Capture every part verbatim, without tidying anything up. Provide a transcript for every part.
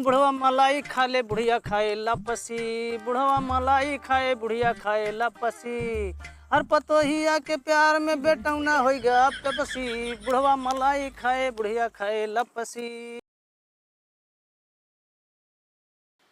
बुढ़वा मलाई खा ले, बुढ़िया खाए लपसी, बुढ़वा मलाई खाए, बुढ़िया खाए लपसी। हर पतोहिया के प्यार में बेटौना होई गया पेपसी, बुढ़वा मलाई खाए, बुढ़िया खाए लपसी।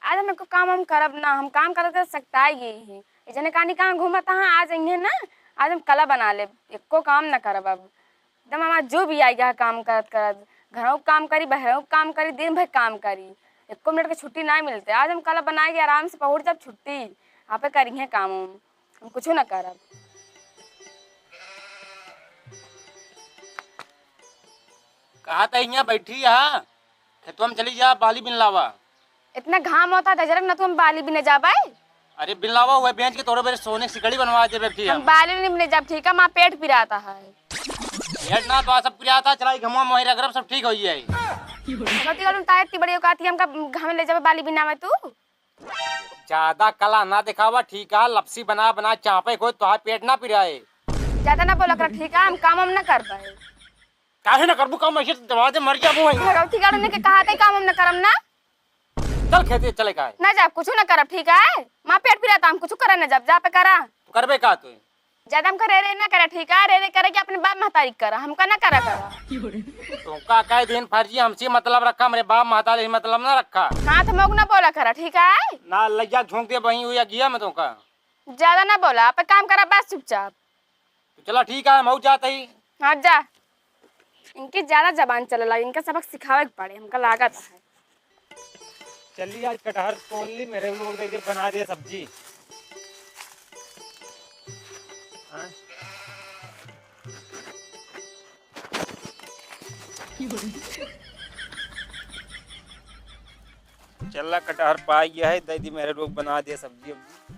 आज हम एको काम हम करब ना, हम काम करत करत सकताई गई ही। ए जने कानी कहाँ घूमत हाँ, आज अइहें ना, आज हम कला बना लेब, एको काम ना करब अब। एकदम हमार जो भी आई गया काम करत करत, घरों के काम करी, बहरों के काम करी, दिन भर काम करी, एको मिनट के छुट्टी ना मिलते। आज हम कला बनाए के आराम से पहुँच जाब छुट्टी, आपे करिहें काम उम, हम कुछ ना करब। कहा त हियाँ बैठी हा, खेतवा में चली जा, बाली बिन लावा। इतना घाम होता, दजरक न तुम बाली बिने जाबे? अरे बिन लावा, हुए बेंच के तोरे बेरे सोने की सिकड़ी बनवा देबे फिर हम हम। बाली नहीं बिने जाब, ठीक है, माँ पेट पिराता है। पेट ना तो सब पिराता, चलाई घमवा मोहे रगरब, सब ठीक हो जाए। गलती करूँ, तायत की बड़ी औकात ही, हमका घामे ले जाबे बाली बिना में तू? ज्यादा कला ना दिखावा, ठीक है, लपसी बना बना चापे को, तोहार पेट ना पिराए। ज्यादा ना बोला कर, ठीक है, हम काम हम ना करबे। काहे ना करबू काम, ऐसे दबा दे, मर जाबू वहीं। भगवती गाड़ू ने के कहा थे काम हम न करम ना। चल खेते चले का है। ना जाब, कुछ ना करब, ठीक है? माँ पेट पिराता, हम कुछ करे ना जाब, जा पे करा। तू करबे का तू? ज्यादा हमका रे रे ना करे, ठीक है? रे रे करे कि अपने बाप महतारी के करा, हमका ना करा करा। तोका कह दिन फर्जी, हमसे मतलब रखा, हमरे बाप महतारी से मतलब ना रखा। हाँ, तो मोग ना बोला करा, ठीक है? ना लइया झोंक दे वहीं हुई अगिया में तोका। ज्यादा ना बोला, आप काम करा बस चुपचाप। तो चला ठीक है, हम जात ही। हाँ जा, इनके ज्यादा जबान चलेला, इनका सबक सिखावे के पड़े, हमका लागत है। चली आज कटहर तोड़ ली, मेरे लोग दे दे बना दे सब्जी। हाँ? चला कटहर पाई गया है, दे दी मेरे लोग बना दे सब्जी उब्जी।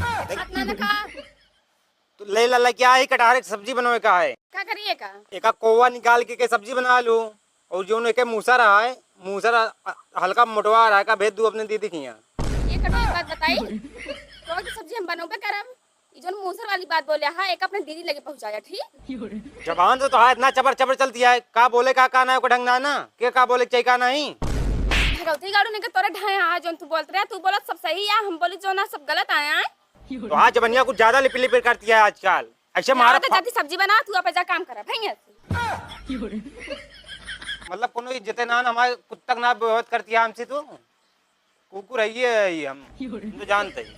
हाथ ना लगा। तो ले ला, ला, क्या है, कटहर एक सब्जी बनवे का है। का करिए का? एका कोवा निकाल के, के सब्जी बना लू, और जो एके मूसर है, मूसर ह-, हल्का मोटवा रहा है, का भेज दू अपने दीदी के यहाँ। ये कटहर बात बताई, कोवा की सब्जी हम बनोबे करब। ई जौन मूसर वाली बात बोले हा, एक अपने दीदी लगे पहुँचाया, ठीक? जबान तो तोहार इतना चबर चबर चलती है, का बोले का, का ना, ओकर ढंग ना, ना, के का बोले के चाहिए, का नहीं। भगवती गाड़ू ने के तोरे ढाए हा, जौन तू बोलत रहे, तू बोलत सब सही है, हम बोली जो ना सब गलत आया है। तोहार जबनिया कुछ ज्यादा लिपिर लिपिर करती है आजकल, ऐसे मारा जाओ तो फा- जाती सब्जी बना, तू आप जा काम करा, भैया से। मतलब कोनो इज्जत ना, हमारे कुत्ता ना व्यवहार करती है हमसे तू। कुकुर है ये, है ये हम, हम तो जानते ही।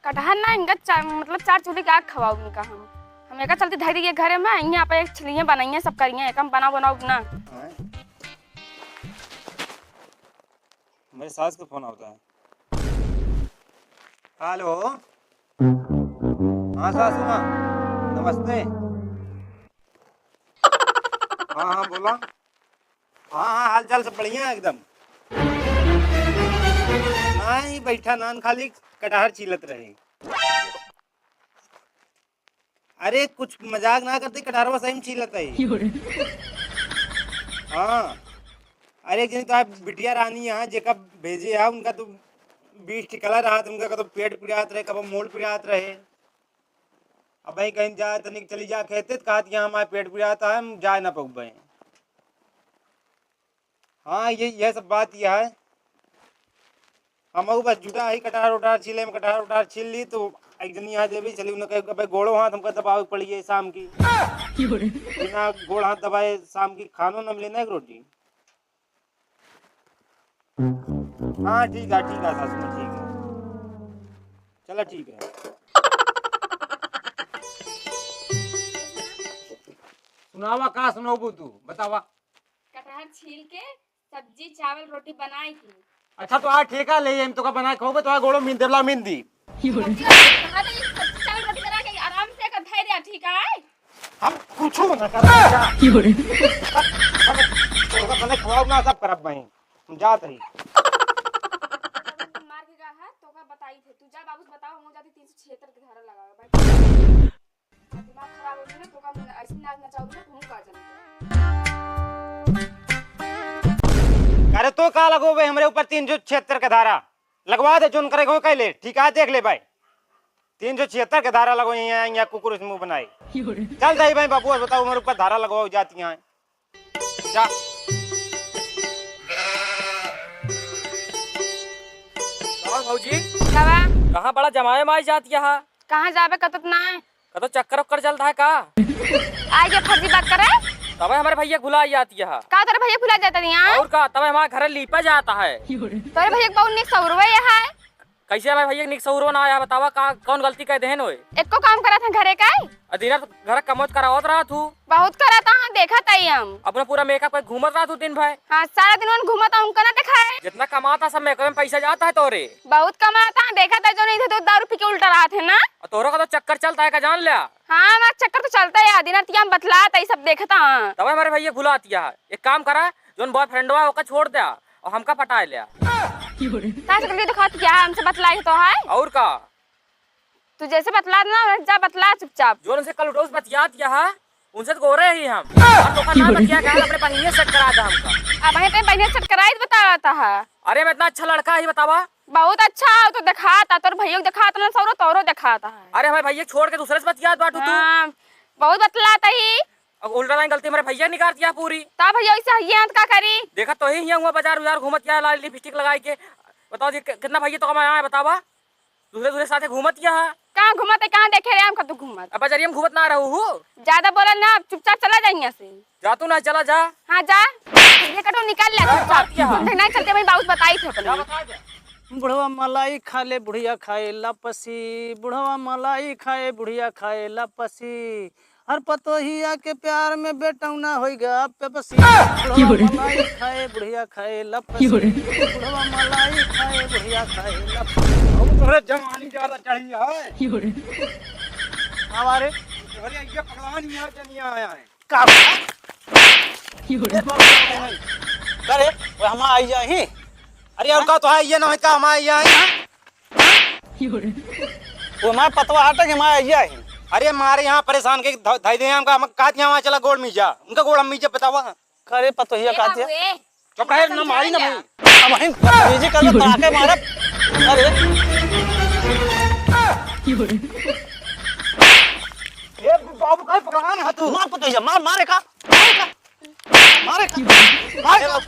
कटहर ना इनका चार, मतलब चार चूल्हे के आग खवाऊ इनका हम। हम एका चलते धरी ये घरे में, यहाँ पे एक छिलिए बनाइए, सब करिए, एक हम बनाओ बनाओ ना। हाँ। मेरे सास का फोन आता है। हेलो। हाँ सासू माँ, नमस्ते। हाँ, हाँ, बोला। हाँ, हाँ, हाल चाल सब बढ़िया है एकदम। नहीं, बैठा नान खाली कटहर छीलत रहे। अरे, कुछ मजाक ना करते, कटहरवा सही में छीलत है। हाँ। अरे, एक जनी तो आप बिटिया रानी यहाँ, जेका भेजे है, उनका तो बीस ठी कला रहत, उनका कबो पेट पिरात रहे, कबो मूड़ पिरात रहे। अब भाई कहीं जा, तनिक चली जा खेते, तो कहत कि हमारे पेट पिरात है, हम जाए ना पउबे। हाँ, ये, ये सब बात यह है। हम बस जुटा है, कटहर उटहर छीले में, कटहर उटहर छील ली, तो एक जनी यहाँ देवी चली, उन्हें कहे, "अबे गोड़ो हाथ हमका दबावे के पड़ी है शाम की।" बिना गोड़ हाथ दबाए शाम की खानो न मिले ना एक रोटी। हाँ, ठीक है, ठीक है, सासू माँ, ठीक है। चला, ठीक है। सुनावा, का सुनाबू तू? बतावा। कटहर छील के सब्जी, चावल, रोटी बनाई थी। अच्छा, तो आ ठेका ले, हम तोका बना के खाओगे, तो आ गोड़ो मीन देवला मीन दी। सब्जी वाली कहा था, ये सब्जी, चावल, रोटी बना के आराम से कर धैर्य, ठीक है? हम कुछो ना करब। तोका बने खवाओ ना, सब करब भाई। हम जात रही। मार के गा है, तोका बताई थे। तू जा बाबू से बताओ, हम जाती तीन सौ छिहत्तर के धारा लगावे भाई। दिमाग खराब हो गया ना, तो का मन ऐसे नाच नचाओ ना, तुम का जाने। अरे तो का लगोबे हमरे ऊपर तीन सौ छिहत्तर का धारा? लगवा दे, जोन करे को कह ले, ठीक है, देख ले भाई। तीन सौ छिहत्तर के धारा लगो यहाँ, यहाँ कुकुर से मुंह बनाई। चल दही भाई बाबू, बताओ, मेरे ऊपर धारा लगवाओ जाती हैं। जा। और भौजी? का बा? कहाँ बड़ा जमाए में आई जात यहाँ? कहाँ जाबे, कतत ना है। कतो चक्कर उक्कर चलत है का? आई के फर्जी बात करे? तबे हमरे भैया के भुला जात यहाँ। का तोरे भैया भुला जाता नहीं, हाँ? और का, तबे हमारे घर लीपा जाता है। तोरे भैया के बहुत निक सौरवे है। कैसे हमारे भैया के निक सौरवा ना आया, बतावा, का, कौन गलती कर देहन होए? एको काम करत हैं घरे का? आ, दिन रात घर कमौत करावत रहत हूँ। बहुत करत हैं, देखत हई हम। अपना पूरा मेकअप कर घूमत रहत हूँ दिन भर। हाँ, सारा दिन वन घूमत हैं, उनका ना देखाए। जितना कमाता सब मेकअप में पैसा जाता है तोरे। बहुत कमाता हैं, देखत है जो नहीं थे तो दारू पी के उल्टा रहत है ना। आ, तोहरा का तो चक्कर चलता है का, जान लिया। हाँ, हमारा चक्कर तो चलता है, दिन रात हम बतलात है, सब देखत हैं। तब हमारे भैया भुलात है, एक काम करा, जोन बॉयफ्रेंडवा ओका छोड़ द्या और हमका पटाए ल्या। का चक्कर दिखात क्या हमसे बतलाई तो है? और का? तू जैसे बतला ना, वैसे जा बतला चुपचाप। जोन उनसे कल उठोस बतियात यहाँ, उनसे तो गोरे ही हम। और तो का ना बतिया क्या, अपने बहिनिया सेट करा दे हमका। अब है ते बहिनिया सेट कराई तो बतावत है। अरे मैं इतना अच्छा लड़का ही बतावा। बहुत अच्छा हो तो दिखाता, तोर भैया को दिखाता ना, सौरो तोरो दिखाता है। अरे हमारे भैया छोड़ के दूसरे से बतियात बाटू तू। हाँ, बहुत बतलाता ही। अब उल्टा लाइन गलती हमारे भैया निकाल दिया पूरी। ता भैया ऐसे हइये हैं तो का करी? देखा तो ही हियाँ हुआ बाजार उजार घूमत क्या लाल लिपस्टिक लगाई के। बताओ जी कि-, कितना भैया तो कमाया है बतावा? दूसरे दूसरे साथे घूमत क्या है? कहाँ घूमत है, कहाँ देखे रहे हम कतौ घूमत? अब बजरिया में घूमत ना रहू हूँ। ज्यादा बोला ना, अब चुपचाप चला जा यहाँ से। जा तू ना, चला जा। हाँ जा, ये कटो निकाल ले अरे, चुपचाप। बात क्या है? नहीं चलते भाई, बहुत बताई थे अपने। क्या बता दे? बुढ़वा मलाई खा ले, बुढ़िया खाए लपसी, बुढ़वा मलाई खाए, बुढ़िया खाए लपसी। हर पतोहिया के प्यार में बेटौना होई गा पेपसी। बुढ़वा मलाई खाए, बुढ़िया खाए लपसी। बुढ़वा मलाई खाए, बुढ़िया खाए लपसी। अब तोहरे जवानी ज्यादा चढ़ी है। हमारे तोहरे ये पगलान यहाँ जनिया आया है। का? अरे, वो हमार आई जाही। अरे, उनका तो है, ये ना है, का हमार आई जाही, हाँ? वो हमार पतवा हटे कि हमार आई जाही। अरे, मारे यहाँ परेशान के ध-, धई दे हमका, हम कहत यहाँ वहाँ चला गोड़ मीजा, उनका गोड़ हम मीजा बतावा। करे पतोहिया ए कहत है। बाबू, ए, चुप रहे, ना मारी ना भाई। अब हम बदतमीजी कर, पटाखे मारब। अरे। ए बाबू, काहे पकड़ान है तू? मार पतोहिया, मार, मारे का? मारे का? मारे का? मारे का?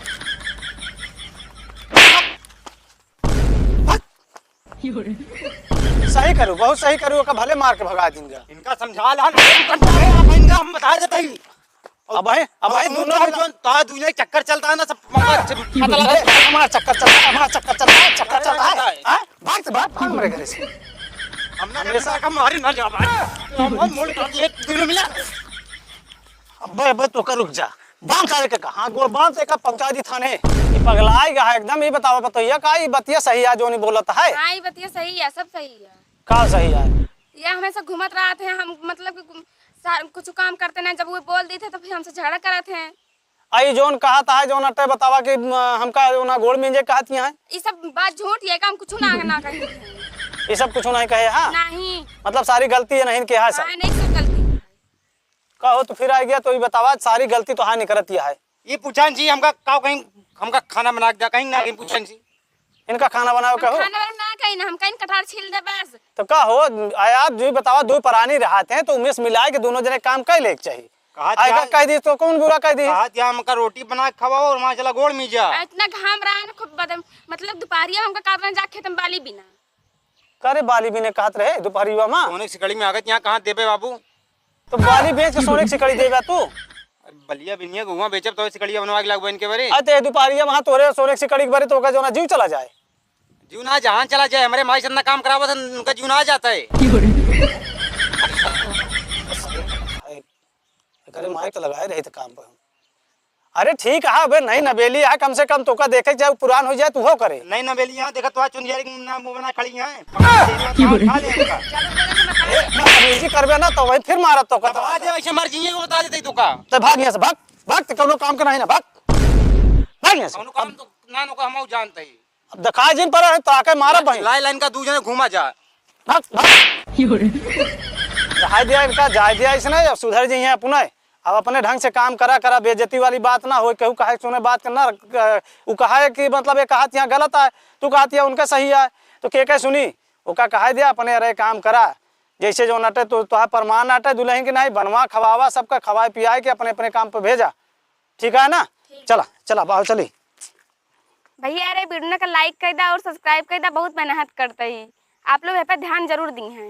सही करू, बहुत सही करू, ओका भले मार के भगा दिन गा। इनका समझा ला, नहीं समझा रहे आप, इनका हम बता देते ही। अब है, अब है, अब दोनों दोनों मिला जो ता दुनिया चक्कर चलता है ना, सब मगर से पता लगा। हमारा चक्कर चलता है, हमारा चक्कर चलता है, चक्कर चलता है। हाँ? भाग से भाग, भाग मेरे घर से। हमने हमेशा हमेशा का मारी ना जा भाई। हम, हम मुड़ काट ले, दोनों मिला। अबे, अबे, तो का रुक जा। बांध सारे के कहाँ? गोड़ बांध से का पहुंचा दी थाने। ये पगलाए गया है एकदम। ये बतावा पतोहिया का ये बतिया सही है जो नहीं बोलत है? हाँ, ये बतिया सही है, सब सही है। का सही है? ये हमेशा घूमत रहत है, हम मतलब कि सा-, कुछ काम करते नहीं, जब वो बोल देते तो फिर हमसे झगड़ा करत हैं। आई जोन कहत है, जोन अटे बतावा कि, म, हमका जोन गोड़ में जे कहत ही हैं। ये सब बात झूठ, ये काम कुछ ना, ना कही। ये सब कुछ नहीं कहे, हाँ? नहीं। मतलब सारी गलती ये नहीं के है सब? हाँ, नहीं सब गलती। का हो, तो फिर आ गया, तो ये बतावा, सारी गलती तो हाँ निकरत ही है। ये पूछन जी, हमका का कहीं, हमका खाना बना के द्या, कहीं ना कहीं पूछन जी। इनका खाना बनावे हम का हो? खाना वाना ना कहीं ना, हम कहीं कटहर छील दे बस। तो का हो, आ, आप जो बतावा, दो परानी रहत हैं, तो उमेश मिलाए के दोनों जने काम कर ले के चाहिए। कहा आए का क्या? कह दी तो कौन बुरा कह दी? कहा क्या, हमका रोटी बना के खवाओ और वहाँ चला गोड़ मीजा। आ, इतना घाम रहा है ना, खूब बदम, मतलब दोपहरिया हमका काटना जा खेत में बाली बिना। करे बाली बिने कहत रहे दोपहरिया में। सोने की सिकड़ी में आ गए, यहाँ कहाँ देबे बाबू? तो बाली बेच के सोने की सिकड़ी देबा तू? बलिया बिनिया गहुआ बेचब तो सिकड़िया बनवा के लागबे इनके बरे। अते दोपहरिया में तोरे सोने की सिकड़ी के बरे तो ओका जोना जीव चला जाए। जीव ना जहाँ चला जाए, हमरे माई से इतना काम करावत है, उनका जीव ना जाता है। एकरे माई तो लगाए रही थे काम पर। अरे ठीक है, अबे नई नबेली है, कम से कम तोका देखे के चाहे, पुरान हो जाए, तू हो करे। नई नबेली है, देखा तो चुंदियारी के नाम मुंह बना खड़ी है। खा ले इनका। ए, बदतमीजी करबे ना, तो वही फिर मारत तोका। अब आज ऐसे मर जाइए, वो बता देते ही तोका। तो भाग यहाँ से, भाग, भाग, तो कौनो काम का नहीं ना, भाग, भाग यहाँ से। कौनो काम तो ना, नो का हम जानते ही। अब दिखाई जिन पर है, तो आके मारब भाई। लाई लाइन का दू जने घूमा जा। भाग, भाग। जाए दिया इनका, जाए दिया इसने, अब सुधर जाइए अपने। अब अपने ढंग से काम करा, करा, बेइज्जती वाली बात ना होए, केहू कहे सुने बात के ना, अ, उ कहे कि मतलब ये कहत यहाँ गलत है, तू कहत यहाँ उनका सही है, तो के के सुनी? ओका कहे दिया अपने, अरे काम करा, जैसे जौन अटे तो तोहार प्रमाण अटे दुलहिन के नाहीं, बनवा खवावा सबका, खवाए पियाए के अपने अपने काम पे भेजा, ठीक है ना? ठीक। चला, चला बाहर चली। भैया, अरे वीडियो का like कर दा और subscribe कर दा, बहुत मेहनत करते ही, आप लोग यहाँ पे ध्यान जरूर दी हैं।